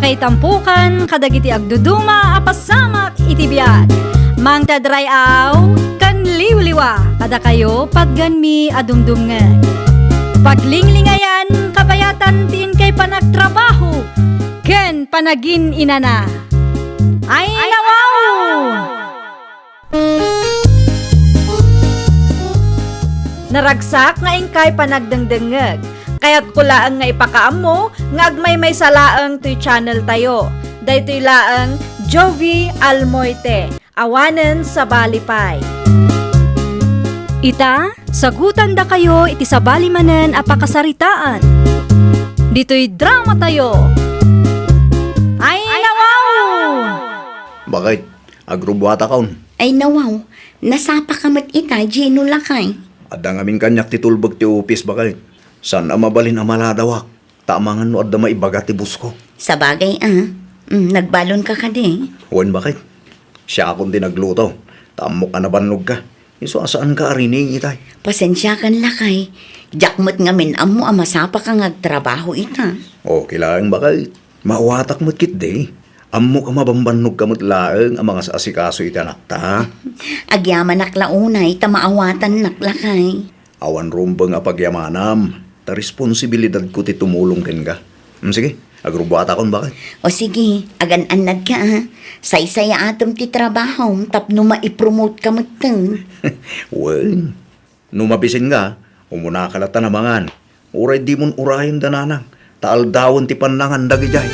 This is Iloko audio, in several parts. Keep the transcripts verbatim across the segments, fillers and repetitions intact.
Ay tampukan kadagiti agduduma a pasamak iti biag. Mangted ray-aw ken liwliwa kadakayo patgenmi a dumdumngeg. Paglinglingayan, kabayatan ti inkay panagtrabaho ken panagin-inana. Ay, nawaw! Naragsak nga inkay panagdengdengngeg. Kayatko laeng nga ipakaammo nga agmaymaysa laeng toy channel tayo. Daytoy laeng Jovie Almoite, awanen sabali pay. Ita, sagutandakayo iti sabali manen a pakasaritaan. Ditoy drama tayo. Ay, nawaw! Bakit? Agrubbuatakon. Ay, nawaw, nasapaka met ita, Gino lakay. Adda ngamin kaniak ti tulbek ti opis, bakit? Saan a mabalin a maladawak, ta amangan no adda maibaga ti boss ko. Sabagay, a. Mm, nagbalonka kadi? Wen, bakit? Siakon ti nagluto, ta ammok a nabannogka. Isu a saanka a rining itay. Pasensiakan lakay. Diak met ngamin ammo a masapaka nga agtrabaho ita. Okay laeng, bakit? Maawatak met ketdi. Ammok a mabambannogka met laeng a mangas-asikaso iti anakta. Agyamanak la unay ta maawatannak lakay. Awan rumbeng a pagyamanam, ta responsibilidadko ti tumulong kenka. Mm, sige, agrubbuatakon, bakit? O sige, agan-annadka, a. Saysayaatem ti trabahom tapno maipromote ka metten. Wen, no mabisinka, umunaka latta a mangan. Uray dimon urayen da nanang, ta aldawen ti pannangan dagidiay.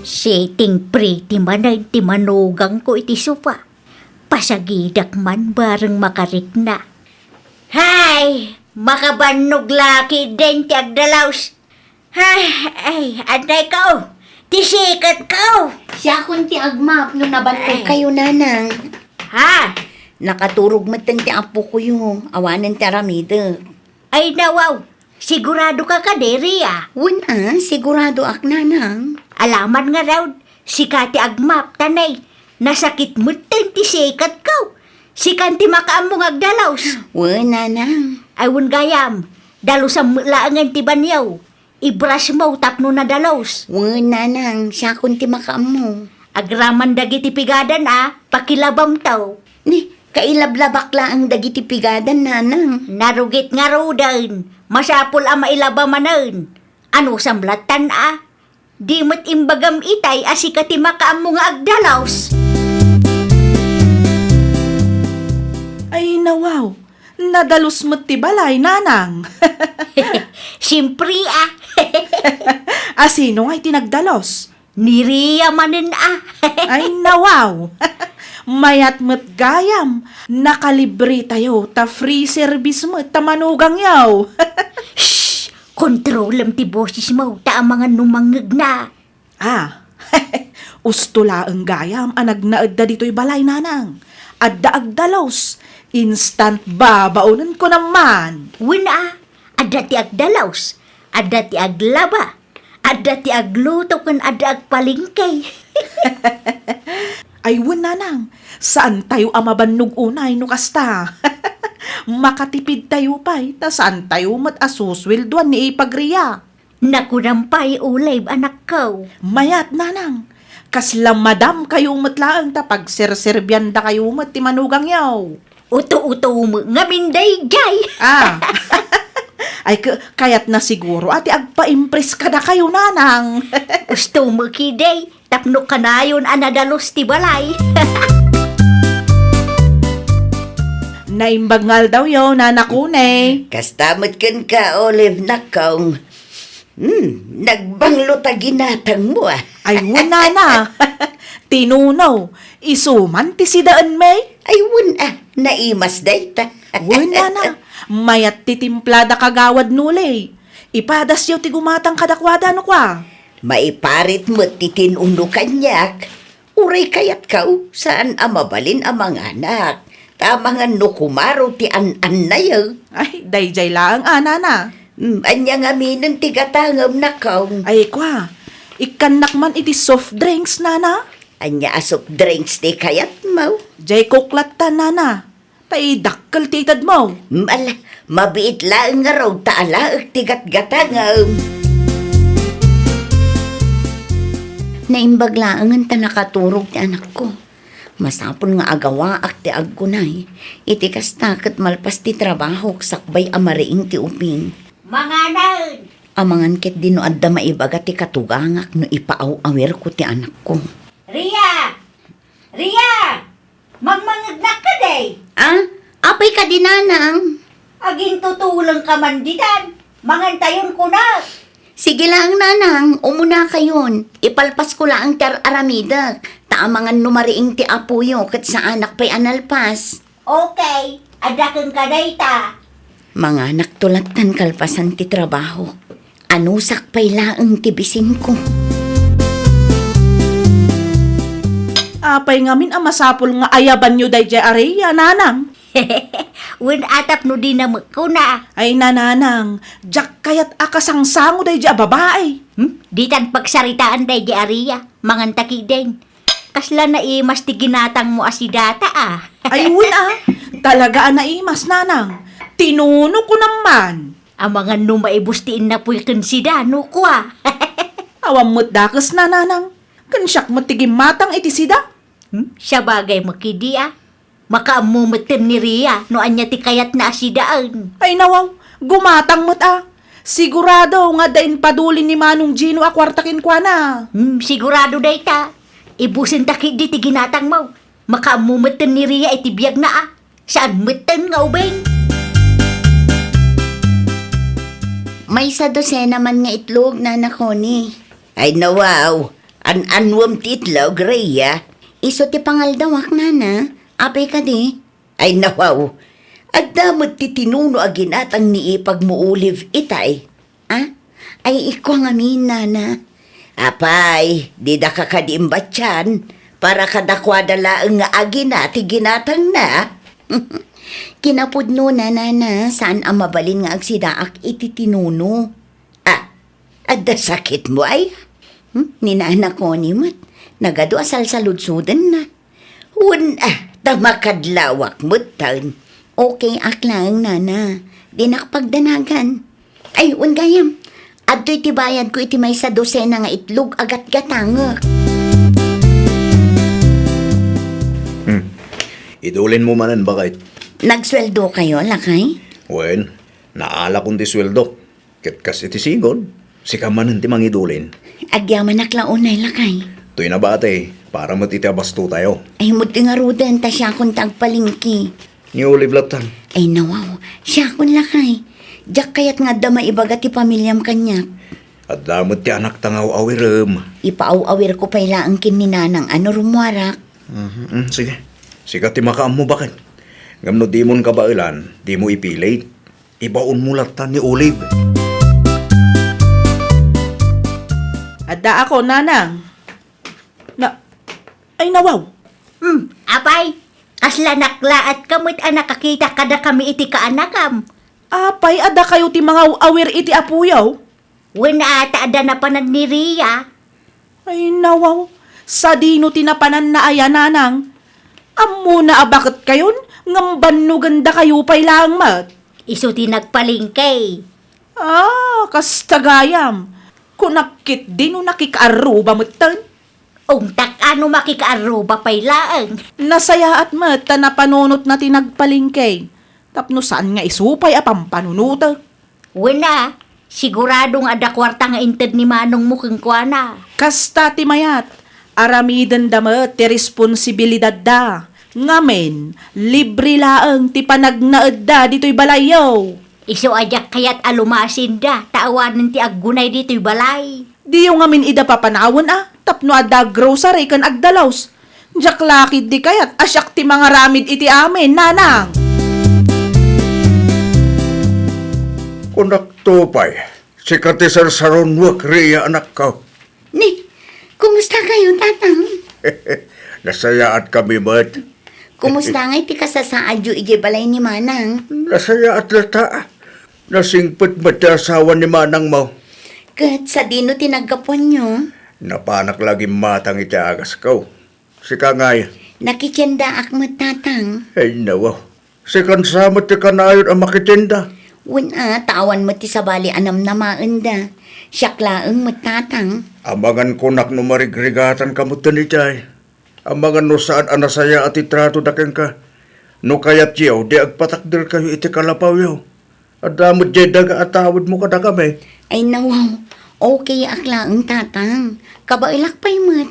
Sitting pretty manen ti manugangko iti sofa. Pasagidak man bareng makarikna. Hay! Makabannog la ketdin ti agdalaws. Ay, ay, anay kao. Ti sikat kao. Siakon ti agmap no nabannog kayo, nanang. Ha? Nakaturog metten ti apokoyo, awanen ti aramidek. Ay, nawaw. Sigurado ka kadi, Ria? Wen a, sigurado ak, nanang. Alaman nga raw, sika ti agmap, tanay. Nasakit metten ti sikat kao. Sikan ti makaammo nga agdalaws. Wen, nanang. Ay, wen gayam. Dalusam met laengen ti banyaw. Ibrasmo tapno nadalus. Wen, nanang, siakon ti makaammo. Agraman dagiti pigadan a pakilabamtaw. Ni, kailablabak laeng dagiti pigadan, nanang. Narugit ngaruden, masapul a mailaba manen. Anusam lattan a? Di met imbagam itay a sika ti makaammo nga agdalus. Ay, nawaw. Nadalus met ti balay, nanang. Siempre, a. A, sino ngay ti nagdalus? Ni Ria manen, a. Ay, nawaw. Mayat met gayam. Nakalibre tayo, ta free service met, ta manugangyo. Shh! Kontrolem ti bosesmo, ta amangan no mangngegna. A, usto laeng gayam a nagnaedda ditoy balay, nanang. Adda agdalus, instant babaonenko naman. Wen a, adda ti agdalus, adda ti aglaba, adda ti agluto ken adda agpalengke. Ay, wen, nanang, saantayo a mabannog unay no kasta. Makatipidtayo pay, ta saantayo met a susueldoan ni Ipag Ria. Nakunam pay, Olive, anakko. Mayat, nanang. Kasla madam kayo met laeng ta pagserserbiandakayo met ti manugangyo. Uto-uto met ngamin daydiay. A. Ay, k-, kayatna siguro a ti agpaimpress kadakayo, nanang. Usto met ketdi, tapno kanayon a nadalus ti balay. Naimbag nga aldawyo, Nana Kune. Kasta met kenka, Olive, nakong. Hmm, nagbanglo ta ginatangmo, a. Ay, wen, nana. Tinunaw, isu man ti sidaenmi. Ay, wen, a, naimas dayta. Wen, nana. Mayat ti timplada kagawad nuli. Ipadasyo ti gumatang kadakuada no kua. Maiparit met ti tin-uno kaniak. Uray kayatko, saan a mabalin a manganak. Ta amangan no kumaro ti an-annayo. Ay, daydiay laeng a, nana. Mm, ania ngaminen ti gatangem, nakong? Ay, kua, ikkannak man iti soft drinks, nana. Ania a soft drinks ti kayatmo? Diay Coke latta, nana. Ta idakkel ti itedmo. Mm, ala, mabiit laeng ngarud ta alaek ti gatgatangem. Naimbag laengen ta nakaturog ti anakko. Masapul nga agawaak ti aggunay. Iti kasta ket malpas ti trabahok sakbay a mariing ti ubing. Manganen! Amangan ketdi no adda maibaga ti katugangak no ipaaw-awirko ti anakko. Ria! Ria! Mangmangngegnak kadi? Ah? Apay kadi, nanang? Agintutulengka man ditan. Mangantayon kunak. Sige laeng, nanang, umunakayon. Ipalpasko laeng ti ar-aramidek. Ta amangan no mariing ti apoyo ket saanak pay a nalpas. Okay, adda kenka dayta. Manganakto lattan kalpasan ti trabaho. Anusak pay laeng ti bisinko. Apay ngamin a masapul nga ayabanyo daydiay a Ria, nanang? Wen, a, tapno dina met kuna. Ay, nanang, diak kayat a kasangsango daydiay a babai. Hmm? Ditan pagsaritaan daydiay a Ria. Manganta ketdin. Kasla naimas ti ginatangmo a si data, a. Ay, wen, a. Talaga a naimas, nanang. Tinuno ko naman. Amangan no maibus ti innapoy ken sida, no kua. Awan met dakesna, nanang. Ken siak met ti gimmatang iti sida. Hmm? Siabagay met ketdi, a. Makaammo metten ni Ria no ania ti kayatna a sidaen. Ay, nawaw, gumatang met, a. Sigurado nga adda impadulin ni Manong Gino a kuarta kenkuana. Hmm, sigurado dayta. Ibusenta ketdi ti ginatangmo. Makaammo metten ni Ria iti biagna, a. Saan metten nga ubing. Maysa dosena man nga itlog, Nana Connie. Ay, nawaw. An-annuem ti itlog, Ria? Isu ti pangaldawak, Nana. Apay kadi? Ay, nawaw. Adda met ti tinuno a ginatang ni ipagmo Olive itay. Ah? Ay, ikua ngamin, Nana. Apay, didaka kadi imbatian? Para kadakuada laeng nga agina ti ginatangna. Kinapudnona, Nana, saan a mabalin nga agsidaak iti tinuno. Ah, adda sakitmo, ay? Hmm? Ni Nana Connie met, nagadu a salsaludsodenna. Wen, a, ta makadlawak metten. Okay ak laeng, Nana. Dinak pagdanagan. Ay, wen gayam. Adtoy ti bayadko iti maysa dosena nga itlog a gatgatangek. Hmm. Idulinmo manen, baket. Nagsueldokayo, lakay? Wen, naalakon ti sueldo. Ket kas iti sigud, sika manen ti mangidulin. Agyamanak la unay, lakay. Toy nabati, para met iti abastotayo. Ay, met ti ngaruden, ta siakon ti agpalengke. Ni Olive latta. Ay, nawaw, siakon, lakay. Diak kayat nga adda maibaga ti pamiliam kaniak. Adda met ti anakta nga aw-awirem. Ipaaw-awirko pay laeng ken ni Nanang a no rummuarak. Mhm, mm, sige. Sika ti makaammo, baket. Ngem no dimon kabaelan, dimo ipilit. Ibaonmo latta ni Olive. Adda ako, Nanang. Na, ay, nawaw. Hmm, apay, kasla naklaat ka met a nakakita kadakami iti kaanakam. Apay, adda kayo ti mangaw-awir iti apuyo? Wen, a, ta adda napanan ni Ria. Ay, nawaw. Sadino ti napananna aya, Nanang? Ammona a baket kayon, ngem bannogenda kayo pay laeng met. Isu ti nagpalengke. Ah, kasta gayam. Kunak ketdi no nakikaarruba metten. Ungtak a no makikaarruba pay laeng. Nasayaat met ta napanunotna ti nagpalengke. Tapno saan nga isu pay a pampanunotek. Wen a, sigurado nga adda kuarta nga inted ni manongmo kenkuana. Kasta ti mayat, aramidenda met ti responsibilidadda. Ngamin, libre laeng ti panagnaedda ditoy balayyo. Isu a diak kayat a lumasinda, ta awanen ti aggunay ditoy balay. Diyo ngamin ida papanawen a, tapno adda aggrocery ken agdalus. Diak la ketdi kayat a siak ti mangaramid iti amin, Nanang. Kunakto pay, sika ti sarsarunuek, Ria, anakko. Ni, kumusta kayo, Tatang? Nasayaat kami met. Kumusta nga iti kasasaadyo idiay balay ni Manang? Nasayaat latta. Nasingpet met ti asawa ni manangmo. Ket sadino ti naggapuanyo? Napanak la gimmatang iti agasko. Sika ngay? Nakitiendaak met, Tatang. Ay, nawaw. Sikan sa met ti kanayon a makitienda. Wen a, ta awan met ti sabali a namnamaenda. Siak laeng met, Tatang. Amangan kunak no marigrigatanka metten idiay. Amangan no saan a nasayaat ti tratoda kenka. No kayatyo, di agpatakderkayo iti kalapawyo. Adda met diay daga a tawidmo kadakami. Ay, nawaw. Okay ak laeng, Tatang. Kabaelak pay met.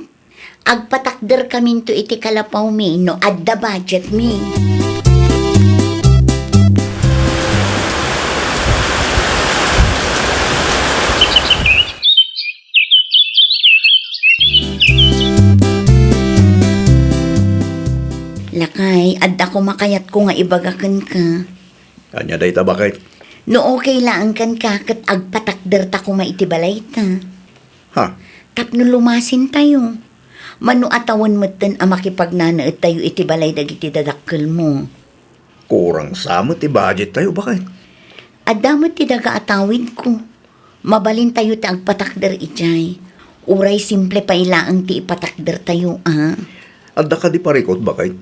Agpatakderkaminto iti kalapawmi no adda budgetmi. Lakay, adda koma kayatko nga ibaga kenka. Ania dayta, baket? No okay laeng kenka, ket agpatakderta koma iti balayta. Ha? Tapno lumasintayo. Mano a tawen metten a makipagnanaedtayo iti balay dagiti dadakkelmo. Kurang sa met ti budgettayo, baket? Adda met ti daga a tawidko. Mabalintayo ti agpatakder idiay. Uray simple pay laeng ti ipatakdertayo, a. Adda kadi parikut, baket?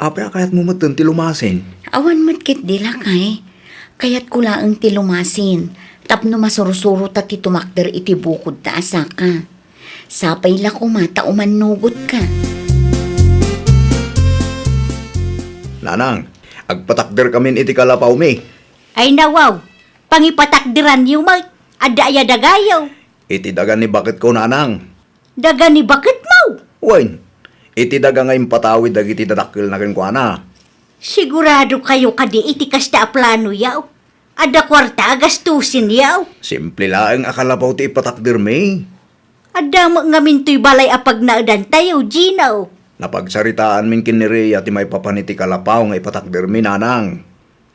Apay a kayatmo metten ti lumasin? Awan met ketdi, lakay. Kayatko laeng ti lumasin, tapno masursuro ta ti tumakder iti bukodta a saka. Sapay la koma ta umannugotka. Nanang, agpatakderkamin iti kalapawmi. Ay, nawaw, pangipatakderanyo met. Adda aya dagayo? Iti daga ni baketko, nanang. Daga ni baketmo? Wen, iti daga nga impatawid dagiti dadakkelna kenkuana. Siguradokayo kadi iti kasta a planoyo? Adda kuarta a gastusenyo? Simple laeng a kalapaw ti ipatakdermi. Adda met ngamin toy balay a pagnaedantayo, Gino. Napagsaritaanmin ken ni Rhea ti maipapan iti kalapaw nga ipatakdermi, nanang.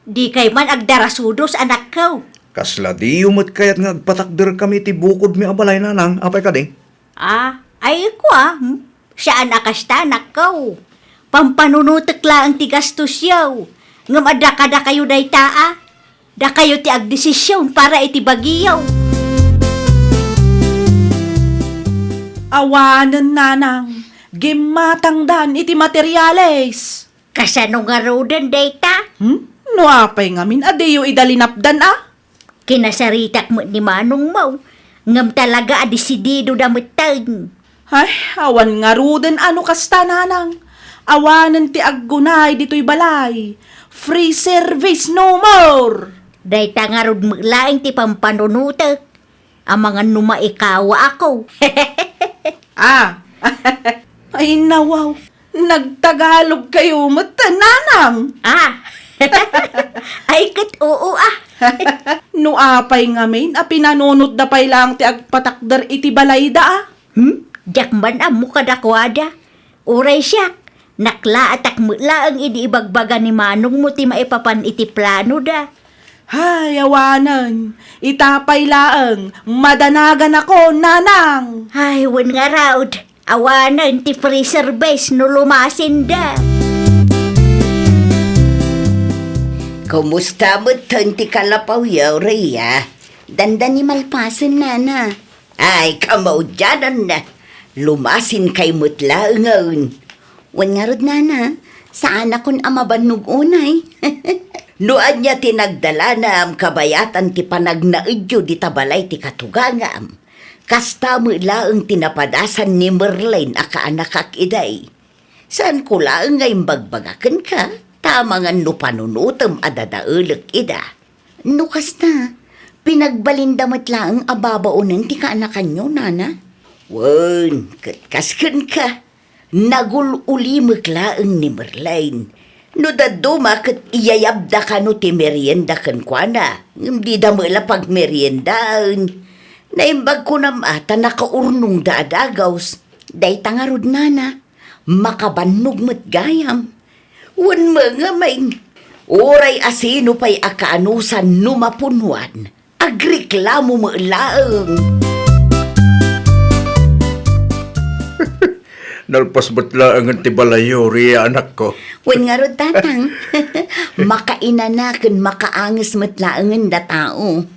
Dikay man agdarasudos, anakko. Kasla diyo met kayat nga agpatakderkami iti bukodmi a balay, nanang? Apay kadi? Ah, ay, kua, hmm? Saan a kasta, anakko. Pampanunotek laeng ti gastosyo. Ngem adda kadakayo dayta, a. Dakayo ti agdesision para iti bagiyo. Awanen, nanang, gimmatangdan iti materiales. Kasano ngaruden dayta? Hmm? No apay ngamin a diyo ida linapdan, a? Kinasaritak met ni manongmo, ngem talaga a desididoda metten. Ay, awan ngaruden a no kasta, nanang. Awanen ti aggunay ditoy balay. Free service no more! Dayta ngarud met laeng ti pampanunotek. Amangan no maikawaakko. Ah! Ay, nawaw! Nagtagalogkayo met, nanang! Ah! Ay, ket oo, ah! No apay ngamin a pinanunotda pay laeng ti agpatakder iti balayda, a? Hmm? Diak man ammo kadakuada. Uray siak, naklaatak met laeng idi ibagbaga ni manongmo ti maipapan iti planoda. Hay, awanen. Ita pay laeng, madanaganakon, nanang. Hay, wen ngarud, awanen ti free service no lumasinda. Kumusta metten ti kalapawyo, Rhea? Dandani malpasen, nana. Ay, kamaudiananna. Lumasinkay met laengen. Wen ngarud, nana, saanakon a mabannog unay. No ania ti nagdalanam kabayatan ti panagnaedyo dita balay ti katugangam, kasta met laeng ti napadasan ni Merlin a kaanakak idiay. Saanko laeng nga imbagbaga kenka, ta amangan no panunotem a dadaelek ida. No kasta, pinagbalinda met laeng a babaonen ti kaanakanyo, nana? Wen, ket kas kenka, nagul-ulimek laeng ni Merlin. No dadduma ket iyayabda kano ti merienda kenkuana, ngem dida met la pagmeriendaen. Naimbag kunam a ta nakaurnongda a dagaws. Dayta ngarud, nana. Makabannog met gayam. Wen, mengemeng, uray asino pay a kaanusan no mapunuan, agreklamo met laeng. Nalpas met laengen ti balayyo, Ria, anakko. Wen ngarud, tatang. Makainana ken makaanges met laengen da tao.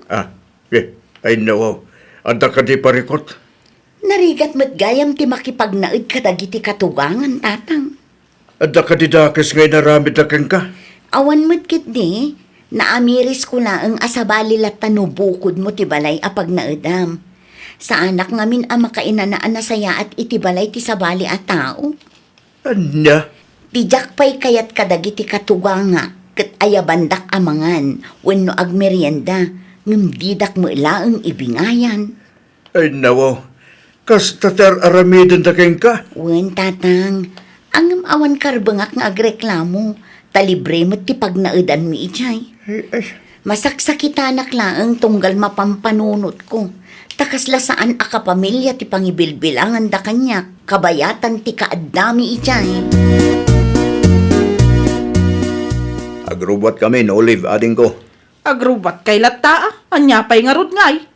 Ah, eh, ay, nawaw. Adda kadi parikot? Narigat met gayam ti makipagnaed kadagiti katugangan, tatang. Adda kadi dakes nga inaramidda kenka? Awan met ketdi, Naamirisko laeng a sabali latta no bukodmo ti balay a pagnaedam. Saanak ngamin a makainana a nasayaat iti balay ti sabali a tao. Ania? Ti diak pay kayat kadagiti katugangak ket ayabandak a mangan wenno agmerienda, ngem didak met laeng ibingayan. Ay, nawaw. Kasta ti ar-aramidenda kenka? Wen, Tatang. Ngem awan karbengak nga agreklamo, ta libre met ti pagnaedanmi idiay. Ay, ay. Masaksakitanak laeng tunggal mapampanunotko. Ta kasla saan a kapamilya ti pangibilbilanganda kaniak, kabayatan ti kaaddami idiay. Agrubbuatkami, Olive, adingko. Agrubbuatkay latta, a. Ania pay ngarud ngay?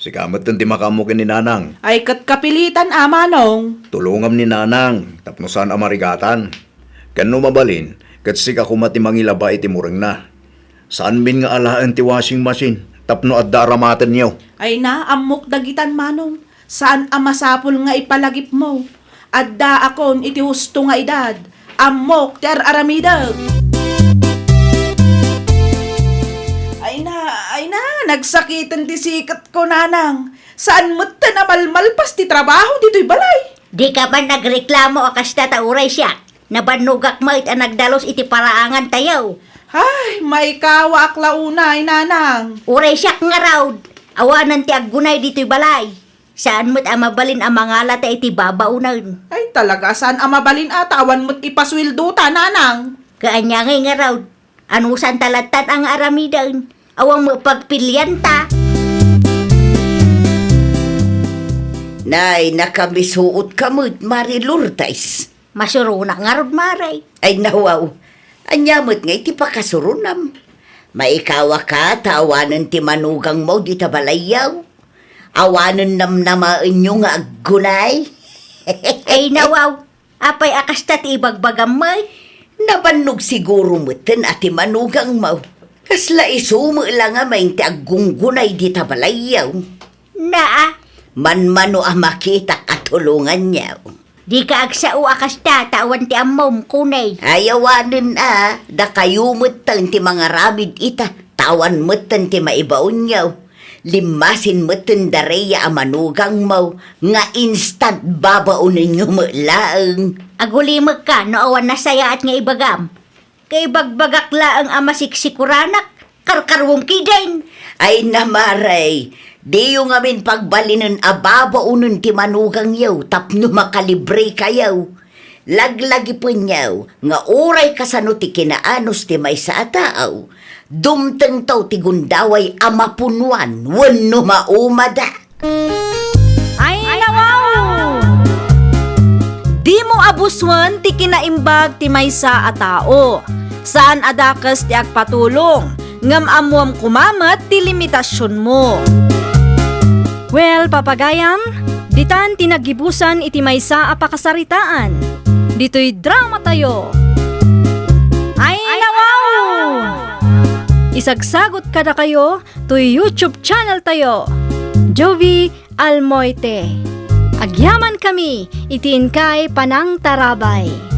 Sika metten ti makaammo ken ni Nanang. Ay, ket kapilitan a, Manong. Tulongam ni Nanang tapno saan a marigatan. Ken no mabalin, ket sika koma ti mangilaba iti murengna. Saanmin nga alaen ti washing machine tapno adda aramatenyo. Ay na, ammok dagitan, Manong. Saan a masapul nga ipalagipmo. Addaakon iti husto nga edad. Ammok ti ar-aramidek. Ay na, ay na, nagsakiten ti siketko, Nanang. Saan metten a malmalpas ti trabaho ditoy balay. Dika man nagreklamo a kasta ta uray siak. Nabannogak met a nagdalus iti paraangantayo. Ay, maikawaak la unay, Nanang. Uray siak ngarud, awanen ti aggunay ditoy balay. Saan met a mabalin a mangalata iti babaonen. Ay, talaga, saan a mabalin a ta awan met ipasueldo ta, Nanang. Kaanya ngay ngarud, anusanta lattan a nga aramiden. Awan met pagpilianta. Nay, nakamisuot ka met, Mari Lourdes. Masuronak ngarud, Mare. Ay, nawaw. Ania met ngay ti pakasurunam? Maikawaka ta awanen ti manugangmo dita balayyo. Awanen namnamaenyo nga aggunay. Ay, nawaw. Apay a kasta ti ibagbagam met? Nabannog siguro metten a ti manugangmo. Kasla isu met la ngamin ti aggunggunay dita balayyo. Naa. Manmano a makitak a tulonganyo. Dika agsao a kasta ta awan ti ammom, kunay. Ay, awanen a, dakayo metten ti mangaramid ita, ta awan metten ti maibaonyo. Limmasin metten da Rhea a manugangmo nga instant babaonenyo met laeng. Agulimekka no awan nasayaat nga ibagam. Kaibagbagak laeng a masiksikoranak, karkarwem kidin. Ay, na, Mare, diyo ngamin pagbalinen a babaonen ti manugangyo tapno makalibrekayo. Laglagipenyo nga uray kasano ti kinaanus ti maysa a tao, dumtengto ti gundaway a mapunuan wenno maumada. Ay, nawaw! Dimo abusuen ti kinaimbag ti maysa a tao. Saan a dakes ti agpatulong, ngem ammoam koma met ti limitasionmo. Well, papagayam, ditan ti naggibusan iti maysa a pakasaritaan. Ditoy dramatayo. Ay, nawaw! Isagsagot kadakayo toy YouTube channel tayo, Jovie Almoite. Agyamankami iti inkay panangtarabay.